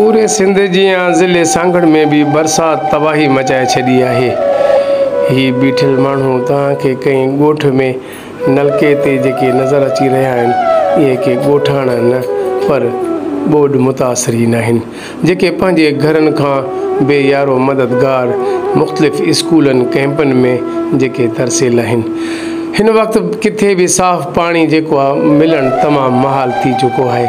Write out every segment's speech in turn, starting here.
پوري سنڌ جيان ضلعي سانگهڙ ۾ به برسات تباهي مچائي ڇڏي آهي. هي بيٺل ماڻهو توهان کي ڪنهن ڳوٺ ۾ نلڪي تي جيڪي نظر اچي رهيا آهن اهي ڪي ڳوٺاڻا نه پر ٻوڏ متاثرين آهن جيڪي پنهنجي گهرن کان بي يارو مددگار مختلف اسڪولن ڪئمپن ۾ جيڪي ترسيل آهن. هن وقت ڪٿي به صاف پاڻي جيڪو آهي ملڻ تمام محال ٿي چڪو آهي.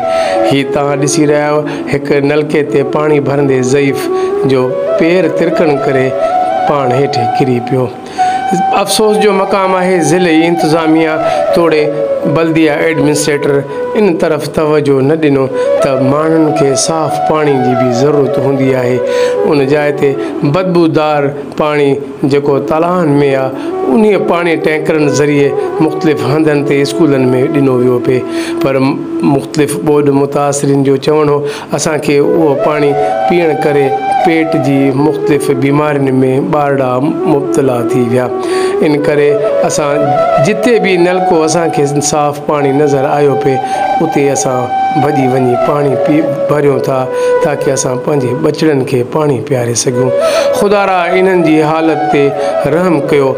هي توهان ڏسي رهيا آهيو هڪ نلڪي تي پاڻي ڀرندي ضعيف جو پير ترڪڻ ڪري پاڻ هيٺ ڪري پيو. افسوس جو مقام آهي ضلعي انتظاميا توڙي بلديه ايڊمنسٽريٽر ان طرف توجه نه ڏنو ته ماڻهن کي صاف پاڻي جي به ضرورت هوندي آهي ان جاء تي بدبودار پاڻي جيڪو تلاهن ۾ آ انهيء پاڻي ٽينڪرن ذريعي مختلف هنڌن تي اسڪولن ۾ ڏنو ويو پئي پر مختلف ٻوڏ متاثرين جو چوڻ هو اسان کي اهو پاڻي پيئڻ ڪري پيٽ جي مختلف بيمارين ۾ ٻارڙا مبتلا ٿي ويا ان ڪري اسان جتي به نلڪو اسان کي صاف پاڻي نظر آيو پئي اتي اسان ڀڄي وڃي پاڻي پي ڀريون ٿا تاڪه اسان پنهنجي ٻچڙن کي پاڻي پياري سگهون خدارا انهن جي حالت تي رحم ڪيو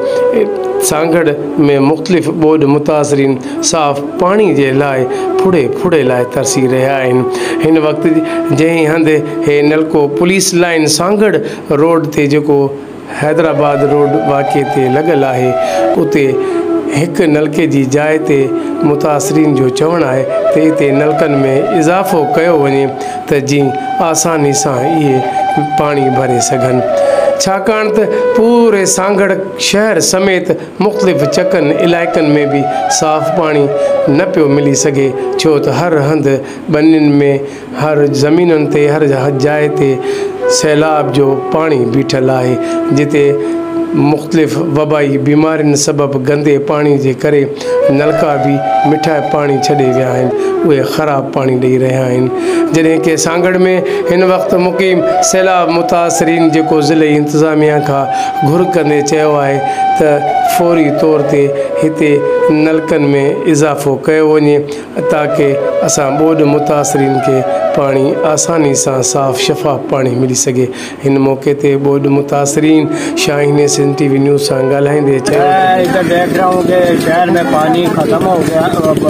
سانگهڙ ۾ مختلف ٻوڏ متاثرين صاف پاڻي جي لاء ڦڙي ڦڙي لاء ترسي رهيا آهن. هن وقت جنهن هنڌ هي نلڪو پوليس لائين سانگهڙ روڊ تي جيڪو حيدرآباد روڊ واقعي تي لڳل آهي اتي هڪ نلڪي جي جاء تي متاثرين جو چوڻ آهي ته اتي نلڪن ۾ اضافو ڪيو وڃي ته جيئن آساني سان اهي پاڻي ڀري سگهن ڇاڪاڻ ته پوري سانگهڙ شهر سميت مختلف چڪن علائقن ۾ به صاف پاڻي نه پيو ملي سگهي ڇو ته هر هنڌ ٻنين ۾ هر زمينن تي هر جاء تي سيلاب جو پاڻي بيٺل آهي جتي مختلف وبائي بيمارين سبب گندي پاڻي جي ڪري نلڪا به مٺا پاڻي ڇڏي ويا آهن اهي خراب پاڻي ڏئي رهيا آهن جڏهن ڪي سانگهڙ ۾ هن وقت مقيم سيلاب متاثرين جيڪو ضلعي انتظاميا کان گهر ڪندي چيو آهي ته فوري طور تي هتي نلڪن ۾ اضافو ڪيو وڃي تاڪه اسان ٻوڏ متاثرين کي پاڻي آساني سان صاف شفاف پاڻي ملي سگهي هن موقعي تي ٻوڏ متاثرين Shaheen Sindh T V news سان ڳالهائيندي چيو ته. मैं इधर देख रहा हूँ कि शहर में पानी ख़त्म हो गया, अब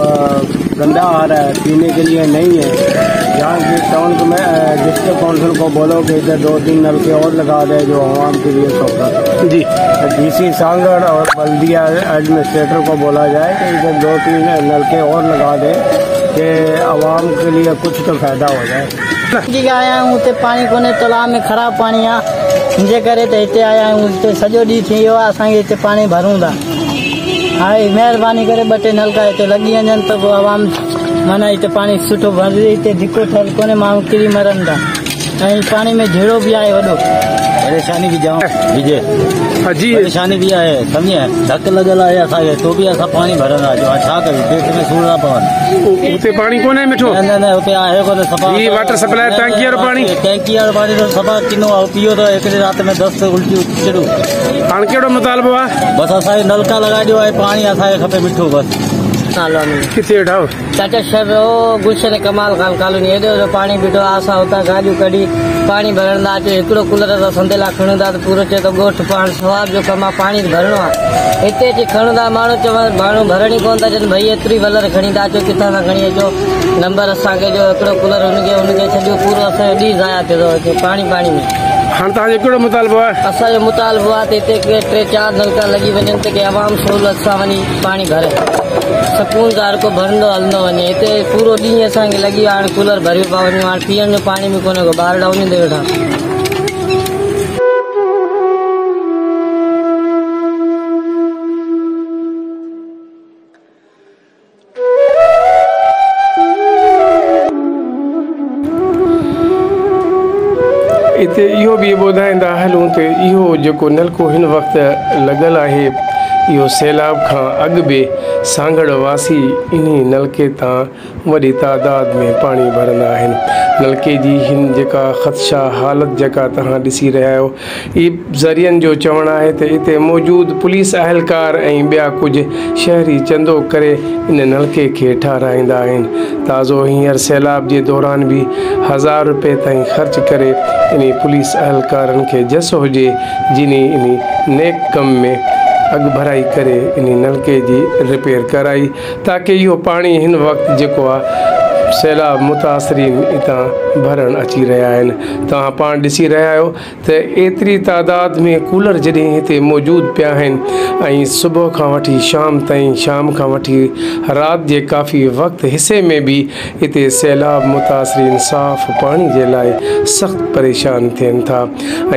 गंदा आ रहा है, पीने के लिए नहीं है। यहाँ की टाउन में डिस्ट्रिक्ट काउंसिल को बोलो कि इधर 2-3 नलके और लगा दे जो आवाम के लिए सहूलत। जी डीसी सांगड़ और बल्दिया एडमिनिस्ट्रेटर को बोला जाए कि इधर 2-3 नलके और लगा दे कि आवाम के लिए कुछ तो फायदा हो जाए। जी आया आहियूं हुते पाणी कोन्हे, तलाउ में ख़राब पाणी आहे, हुनजे करे त हिते आया आहियूं। हिते सॼो ॾींहुं थी वियो आहे, असांखे हिते पाणी भरूं था। हाणे महिरबानी करे 2-3 नलका हिते लॻी वञनि त पोइ आवाम माना हिते पाणी सुठो भरिजे। हिते धिको ठहियल कोन्हे, माण्हू किरी मरनि था ऐं पाणी में झेड़ो बि आहे वॾो। परेशानी भी जाम विजय जी परेशानी भी आहे, सम्झे धक लॻल आहे असांखे, तो बि असां पाणी भरंदा आहियूं। छा कयूं, पेट में सूर था पवनि। उते पाणी कोन्हे मिठो? न न न, उते आहे कोन सफ़ा। ही वाटर सप्लाई टैंकी वारो पाणी? टैंकी वारो पाणी त सफ़ा किनो आहे, पियो त हिकिड़ी राति में दस्त उल्टी चिड़ू। हाणे कहिड़ो मुतालबो आहे? बसि असांखे नलका लॻाए ॾियो ऐं पाणी असांखे खपे मिठो बसि। किथे वेठा हो? चाचा शहर गुलशन कमाल खान कॉलोनी, एॾो वॾो पाणी बीठो आहे। असां हुतां गाॾियूं कढी पाणी भरण लाइ अचूं। हिकिड़ो कूलर असां संदे लाइ खणूं था त पूरो चए थो ॻोठ पाण सवाब जो कमु आहे, पाणी भरिणो आहे। हिते अची खणूं था, माण्हू चवन माण्हू भरण ई कोन था चवनि, भई एतिरी वलर खणी था अचो, किथां खां खणी अचो, नंबर असांखे ॾियो। हिकिड़ो कूलर हुनखे छॾियो, पूरो असांजो ॾींहुं ज़ाया थिए थो हिते पाणी पाणी में। हाणे तव्हांजो कहिड़ो मुतालबो आहे? असांजो मुतालबो आहे त हिते के 3-4 नलका लॻी वञनि त के आवाम सहूलियत सां वञी पाणी भरे, सुकून सां हर को भरंदो हलंदो वञे। हिते पूरो ॾींहुं असांखे लॻी वियो, हाणे कूलर भरियो पिया वञूं, हाणे पीअण जो पाणी बि कोन्हे को, ॿारड़ा उन ते वेठा। हिते इहो बि ॿुधाईंदा हलूं त इहो जेको नलको हिन वक़्तु लॻल आहे اهو سيلاب کان اڳ به سانگهڙ واسي انهي نلڪي تان وڏي تعداد ۾ پاڻي ڀرندا آهن. نلڪي جي هن جيڪا خدشا حالت جيڪا توهان ڏسي رهيا آهيو اهي ذريعن جو چوڻ آهي ته اتي موجود پوليس اهلڪار ۽ ٻيا ڪجهه شهري چندو ڪري ان نلڪي کي ٺهرائيندا آهن. تازو هينئر سيلاب جي دوران به هزار روپيه تائين خرچ ڪري انهي پوليس اهلڪارن کي جس هجي جنهي انهي نيڪ ڪم ۾ اڳڀرائي ڪري انهي نلڪي جي رپيئر ڪرائي تاڪه اهو پاڻي هن وقت جيڪو آ سيلاب متاثرين اتان ڀرڻ اچي رهيا آهن توهان پاڻ ڏسي رهيا آهيو ته ايتري تعداد ۾ ڪولر جڏهن هتي موجود پيا آهن ۽ صبح کان وٺي شام تائين شام کان وٺي رات جي ڪافي وقت حصي ۾ به اتي سيلاب متاثرين صاف پاڻي جي لاء سخت پريشان ٿين ٿا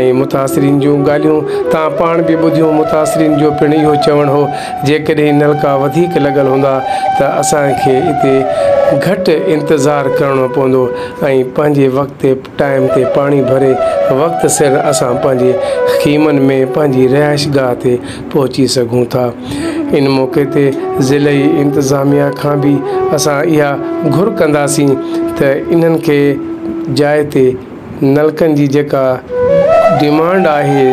۽ متاثرين جون ڳالهيون توهان پاڻ به ٻڌيون متاثرين جو پڻ اهو چوڻ هو جيڪڏهن نلڪا وڌيڪ لڳل هوندا ته اسان کي اتي گهٽ انتظار ڪرڻو پوندو ۽ پنهنجي وقت تي ٽائيم تي پاڻي ڀري وقت سر اسان پنهنجي خيمن ۾ پنهنجي رهائش گاهه تي پهچي سگهون ٿا. ان موقعي تي ضلعي انتظاميا کان به اسان اها گهر ڪنداسين ته انهن کي جاء تي نلڪن جي جيڪا ڊيمانڊ آهي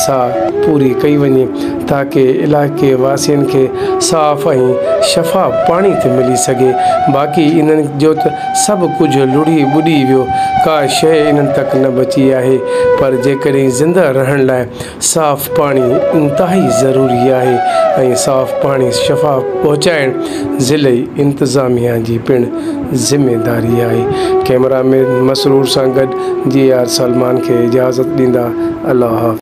سا پوري ڪئي وڃي تاڪه علائقي واسين کي صاف ۽ شفاف پاڻي ته ملي سگهي باقي انهن جو ته سڀ ڪجهه لڙهي ٻڏي ويو ڪا شيء انهن تڪ نه بچي آهي پر جيڪڏهن زنده رهڻ لاء صاف پاڻي انتهائي ضروري آهي ۽ صاف پاڻي شفاف پهچائڻ ضلعي انتظاميا جي پڻ ذميداري آهي. ڪئميرا مين مسرور سان گڏ جي آر سلمان کي اجازت ڏيندا. الله حافظ.